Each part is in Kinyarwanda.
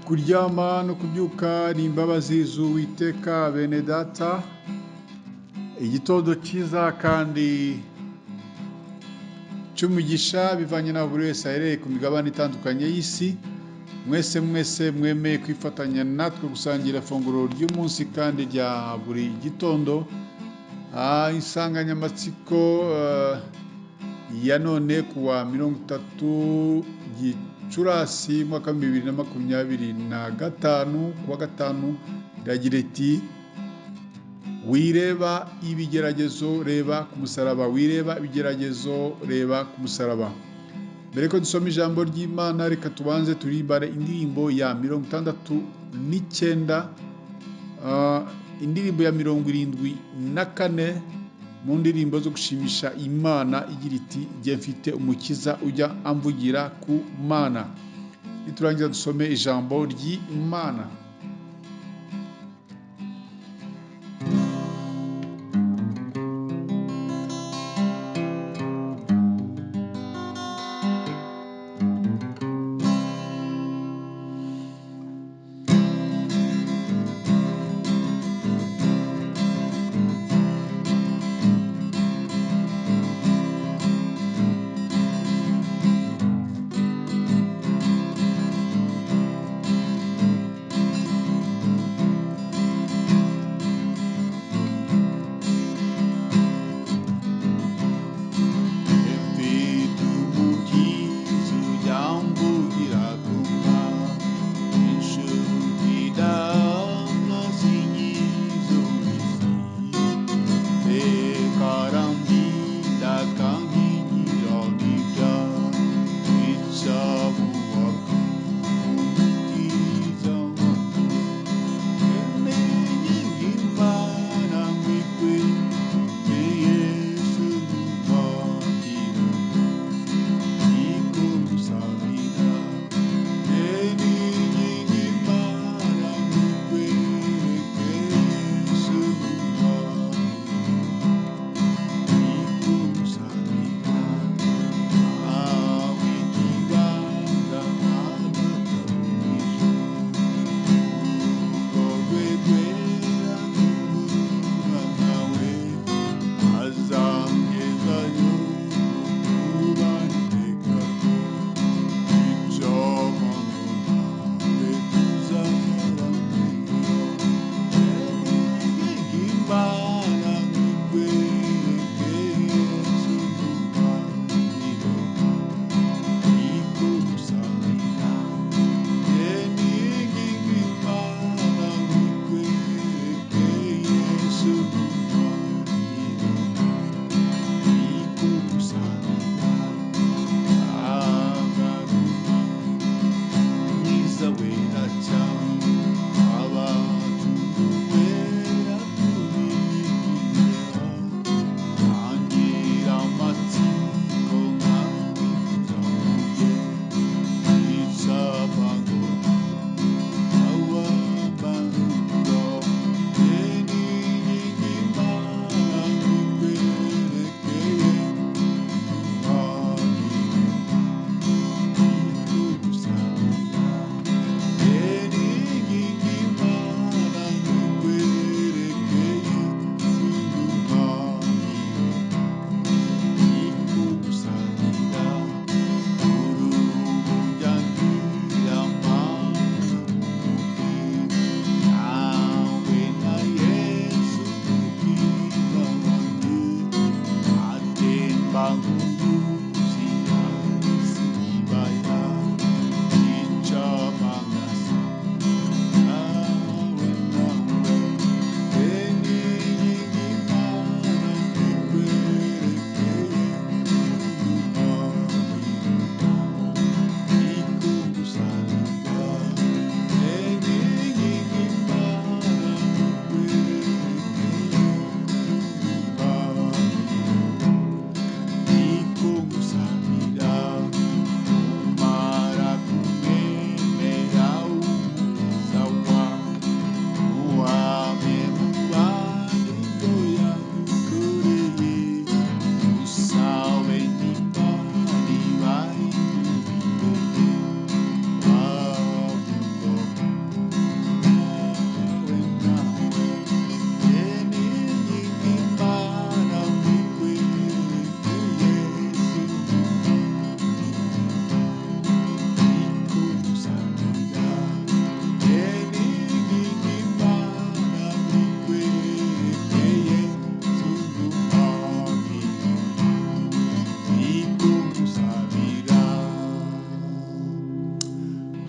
Kuryama no kubyuka ni imbabazi z'Uwiteka. Bene data, igitondo cyiza kandi cy'umugisha bivanye n'aho buri wese aherereye ku migabane itandukanye y'isi. Mwese mwese mwemeye kwifatanya natwe gusangira ifunguro ry'umunsi kandi rya buri gitondo. Insanganyamatsiko ya none kuwa 30 Gicurasi mwaka wa 2025 kuwa gatanu iragira iti: wireba ibigeragezo reba ku musaraba, wireba ibigeragezo reba ku musaraba. Mbere ko dusoma ijambo ry'Imana, reka tubanze turimbare indirimbo ya 69, indirimbo ya 74 mu ndirimbo zo gushimisha Imana igira iti: jye mfite umukiza ujya amvugira ku Mana. Niturangiza dusome ijambo ry'Imana.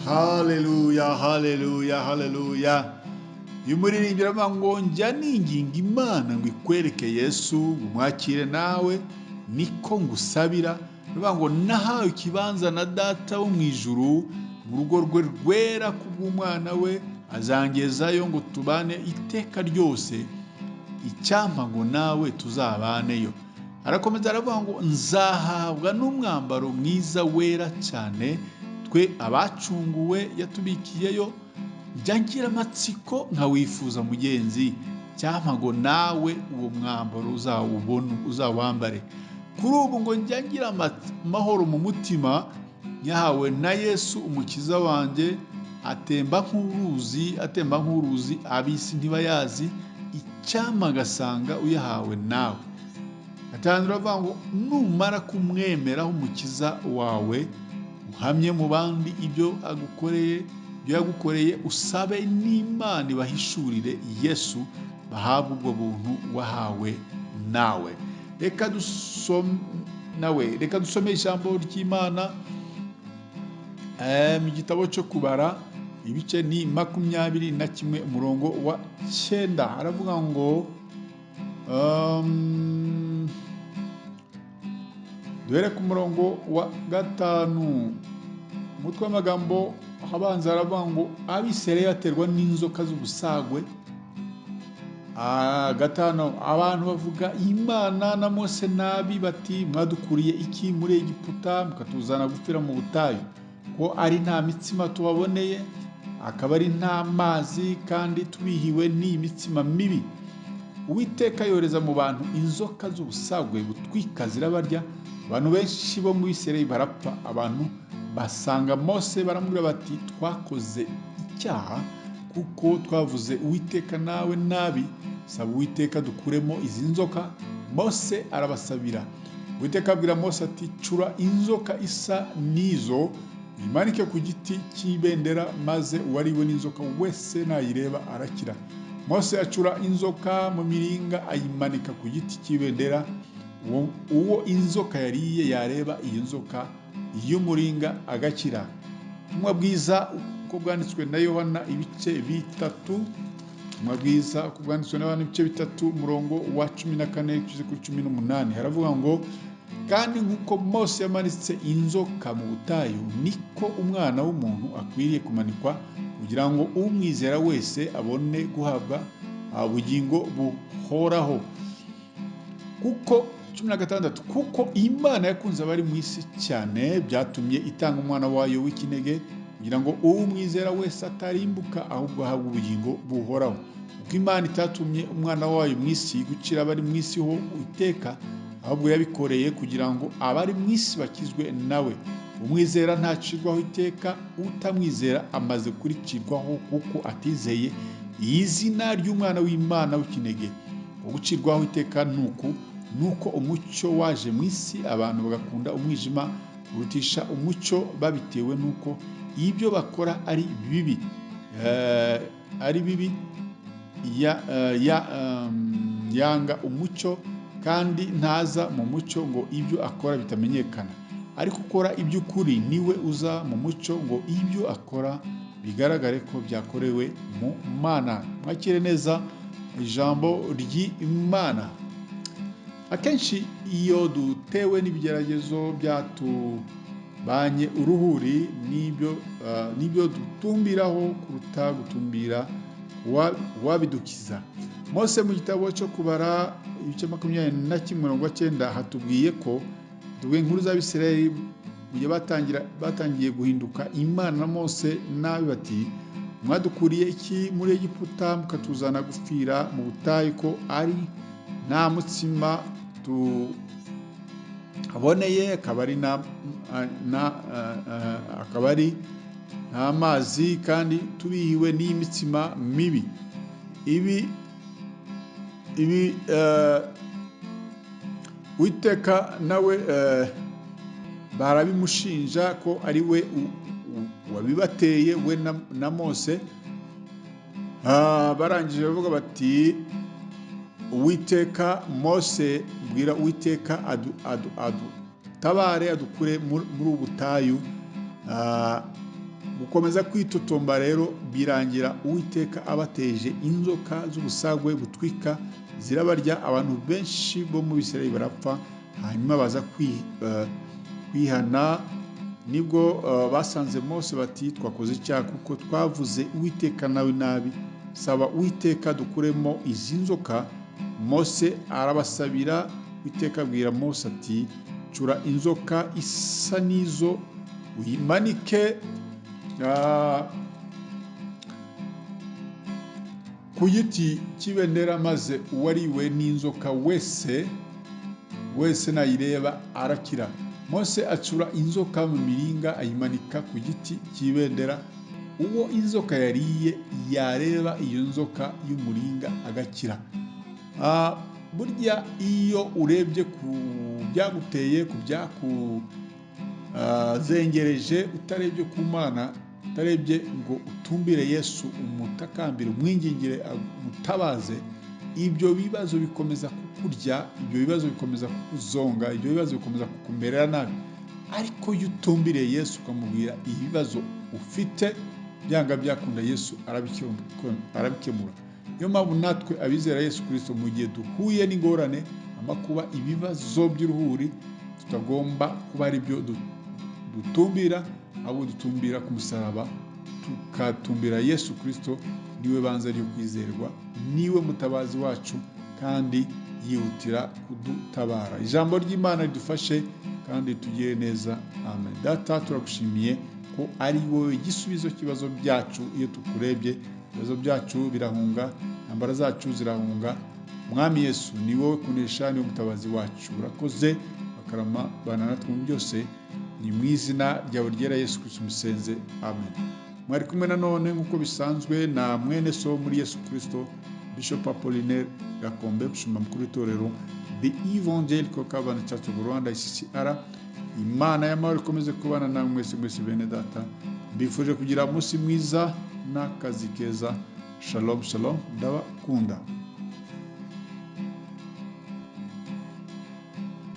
Haleluya, haleluya, haleluya. Uyu muririmbyi aravuga ngo njya ninginga Imana ngo ikwereke Yesu, ngo umwakire nawe, niko ngusabira. Aravuga ngo nahawe ikibanza na Data wo mu ijuru, mu rugo rwe rwera kubw'umwana we, azangezayo ngo tubane iteka ryose, icyampa ngo nawe tuzabaneyo. Arakomeza aravuga ngo nzahabwa n'umwambaro mwiza wera cyane, twe abacunguwe yatubikiyeyo. Njya ngira amatsiko nkawifuza mugenzi, cyampa ngo nawe uwo mwambaro uzawubone, uzawambare. Kuri ubu ngo njya ngira amahoro mu mutima, nyahawe na Yesu umukiza wanjye, atemba nk'uruzi, atemba nk'uruzi, ab'isi ntibayazi, icyampa agasanga uyahawe nawe. Atangira avuga ngo numara kumwemeraho umukiza wawe, uhamye mu bandi ibyo agukoreye, ibyo yagukoreye, usabe n'Imana ibahishurire Yesu, bahabwe ubwo buntu wahawe nawe. Reka dusome nawe, reka dusome ijambo ry'Imana mu gitabo cyo Kubara, ibice ni 21, umurongo wa 9. Aravuga ngo duhere ku murongo wa 5, umutwe w'amagambo abanza aravuga ngo Abisirayeli baterwa n'inzoka z'ubusagwe. 5, abantu bavuga Imana na Mose nabi bati mwadukuriye iki muri Egiputa mukatuzana gupfira mu butayu, ko ari nta mitsima tubaboneye, akaba ari nta mazi, kandi tubihiwe n'iyi mitsima mibi. Uwiteka yohereza mu bantu inzoka z'ubusagwe butwika zirabarya, abantu benshi bo mu Isirayeli barapfa. Abantu basanga Mose baramubwira bati twakoze icyaha kuko twavuze Uwiteka nawe nabi, saba Uwiteka dukuremo izi nzoka. Mose arabasabira. Uwiteka abwira Mose ati cura inzoka isa n'izo, uyimanike ku giti cy'ibendera, maze uwariwe n'inzoka wese nayireba arakira. Mose acura inzoka mu miringa ayimanika ku giti cy'ibendera, uwo inzoka yariye yareba iyo nzoka y'umuringa agakira. Ubutumwa bwiza uko bwanditswe na Yohana ibice 3, ubutumwa bwiza uko bwanditswe na Yohana ibice 3, umurongo wa 14 kugeza kuri 18, haravuga ngo kandi nk'uko Mose yamanitse inzoka mu butayu, niko umwana w'umuntu akwiriye kumanikwa, kugira ngo umwizera wese abone guhabwa ubugingo buhoraho. Kuko 16, kuko Imana yakunze abari mu isi cyane, byatumye itanga umwana wayo w'ikinege, kugira ngo umwizera wese atarimbuka, ahubwo ahabwe ubugingo buhoraho. Kuko Imana itatumye umwana wayo mu isi gucira abari mu isi ho iteka, ahubwo yabikoreye kugira ngo abari mu isi bakizwe nawe. Umwizera ntacirwaho iteka, utamwizera amaze kuricirwaho kuko atizeye izina ry'umwana w'Imana w'ikinege. Gucirwaho iteka nuku nuko umucyo waje mu isi, abantu bagakunda umwijima kurutisha umucyo, babitewe nuko ibyo bakora ari bibi. Ari bibi yanga umucyo kandi ntaza mu mucyo ngo ibyo akora bitamenyekana, ariko ukora iby'ukuri niwe uza mu mucyo ngo ibyo akora bigaragare ko byakorewe mu Mana. Mwakire neza ijambo ry'Imana. Akenshi iyo dutewe n'ibigeragezo byatubanye uruhuri, nibyo dutumbiraho kuruta gutumbira wabidukiza. Mose mu gitabo cyo Kubara ibice 21 umurongo wa 9 hatubwiye ko tubwiye inkuru z'Abisirayeli mu gihe batangiye guhinduka Imana na Mose nabi bati mwadukuriye iki muri Egiputa mukatuzana gupfira mu butayu, ko ari nta mutsima tuhaboneye, akaba ari akaba ari nta mazi, kandi tubihiwe n'iyi mitsima mibi. Ibi Uwiteka nawe barabimushinja ko ari we wabibateye, we na Mose. Barangije bavuga bati Uwiteka, Mose bwira Uwiteka adutabare adukure muri ubu butayu. Gukomeza kwitotomba rero birangira Uwiteka abateje inzoka z'ubusagwe butwika, zirabarya, abantu benshi bo mu Bisirayeli barapfa. Hanyuma baza kwihana, nibwo basanze Mose bati: "Twakoze icyaha kuko twavuze Uwiteka nawe nabi. Saba Uwiteka dukuremo izi nzoka." Mose arabasabira. Uwiteka abwira Mose ati: "Cura inzoka isa n'izo, uyimanike ku giti cy'ibendera, maze uwariwe n'inzoka wese wese nayireba arakira." Mose acura inzoka mu miringa, ayimanika ku giti cy'ibendera. Uwo inzoka yariye yareba iyo nzoka y'umuringa agakira. Burya iyo urebye ku byaguteye, ku byakuzengereje, utarebye ku Mana, utarebye ngo utumbire Yesu, umutakambire, umwingingire, umutabaze, ibyo bibazo bikomeza kukurya, ibyo bibazo bikomeza kukuzonga, ibyo bibazo bikomeza kukumerera nabi. Ariko iyo utumbiriye Yesu, ukamubwira ibibazo ufite, byanga byakunda Yesu arabikemura. Niyo mpamvu natwe abizera Yesu Kirisito, mu gihe duhuye n'ingorane, amakuba, ibibazo by'uruhuri, tutagomba kuba ari byo dutumbira, ahubwo dutumbira ku musaraba, tukatumbira Yesu Kirisito. Niwe banza ryo kwizerwa, niwe mutabazi wacu, kandi yihutira kudutabara. Ijambo ry'Imana ridufashe kandi tugire neza. Amen. Data, turagushimiye ko ari wowe gisubizo cy'ibibazo byacu. Iyo tukurebye, ibibazo byacu birahunga, intambara zacu zirahunga. Mwami Yesu, ni wowe kunesha, niwe mutabazi wacu. Urakoze, bakarama bana natwe mu byose. Ni mu izina ryawe ryera Yesu Kristo musenze, amen. Mwari kumwe nanone nk'uko bisanzwe na mwene so muri Yesu Kristo, Bishop Apollinaire Gakombe, umushumba mukuru w'itorero The Evangelical Covenant Church of Rwanda, ECCR. Imana y'amahoro ikomeze kubana namwe mwese mwese. Bene data, mbifuje kugira umunsi mwiza n'akazi keza. Shalom shalom, ndabakunda.